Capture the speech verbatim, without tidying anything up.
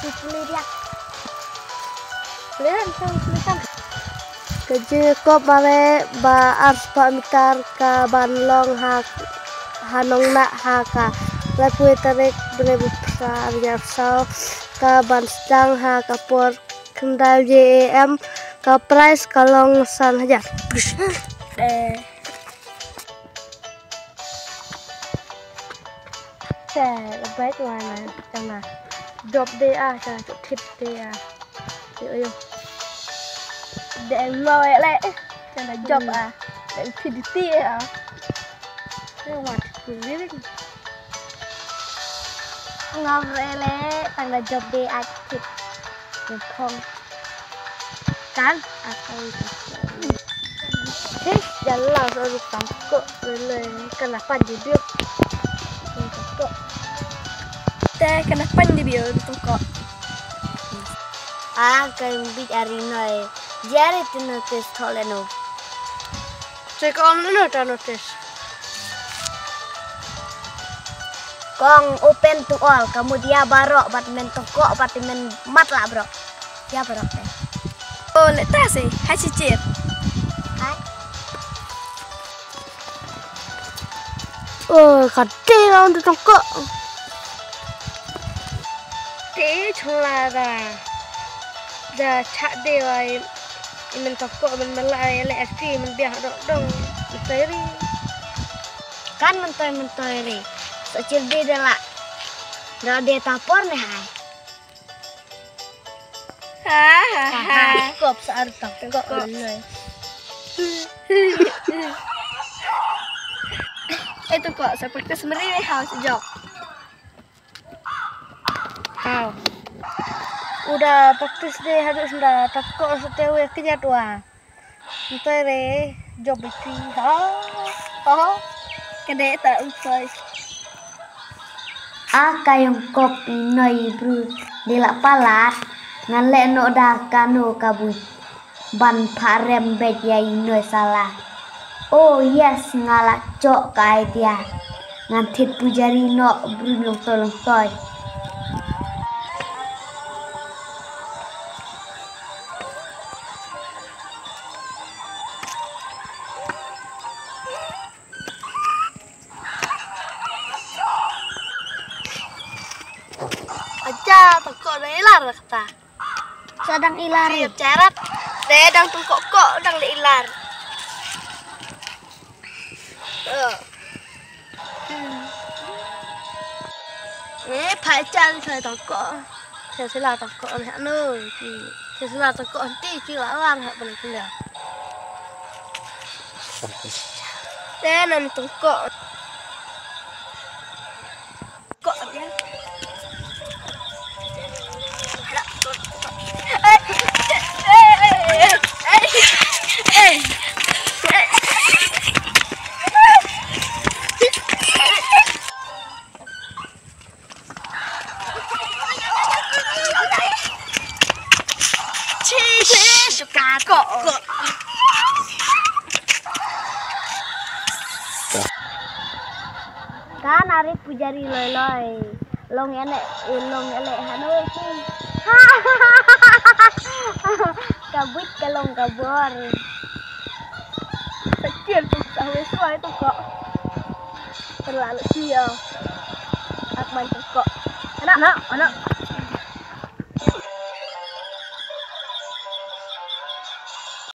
Sipli dia. Lihat, lihat, lihat. Ka jingïakop mareh ba arspah mitar ka ban long ha, ha Nongnah ha ka laiphew tarik bnai ba phra arhajar arphew saw, ka ban sdang ha ka por khyndai baje A M, ka prize ka long san hajar. Eh. Te, la bait wan na, tang na. Jop de a, tang na, jop thit de a. Yo, yo. De ngau e le, tang na jop a. De thit de a. Yo, wan thit de. Ngau re le, tang na jop de a thit. Yo, phong. Kan, akan ka. Hei, jalan sa ruk tangkok lele, kena pan di biok. Tangkok. Te kena pan di biok tangkok. Ah, kan bit ari noi. Jari tu notice thole no. Check on no ta notice. Kong open to all, ka mut ïa baroh, bad men tangkok, bad men matlah baroh. Ïa baroh te. Oh, leh ta se, hai si chir. Hai. Oh, ka te la un tangkok. Te chong la da. Da chak de wai. I men tangkok men melai le ati men biang dok dong. Menteri. Kan mentoi mentoi re. Sa chir de de la. Dok de ta por ne hai. Ha ha ha. Kop sa ar tangkok lele. Eh, tangkok sa practice meri wei ha sa jok. Hau. Uda practice de haduh senda tangkok sa te wei kejat wa. Ntoi re, jop iti. Ha. Ha. Kede ta ntoi. A ka ïong kop i noi bru de la palat. Ngan leh noh da kano ka bui. Ban pharem beit ïa i noi sala. Oh yes, nga la chok ka idea. Ngan thied pujari noh bru longtoi longtoi. Aja, tangkok dang ilar kata. Sa dang ilar. Siap cerat. Te dang tangkok kok dang le ilar. Eh, pha chan sa tangkok. Sa sila tangkok ni anu. Sa sila tangkok nanti sila lar ha pun sila. Te nan tangkok. Kan ari pujari loi loi. Long ene, long ele hanu ki. Ka buit ka long ka bor. Sa chir tu sa wei suai tu kok. Terlalu sia. Ak man tu kok. Anak, anak, anak.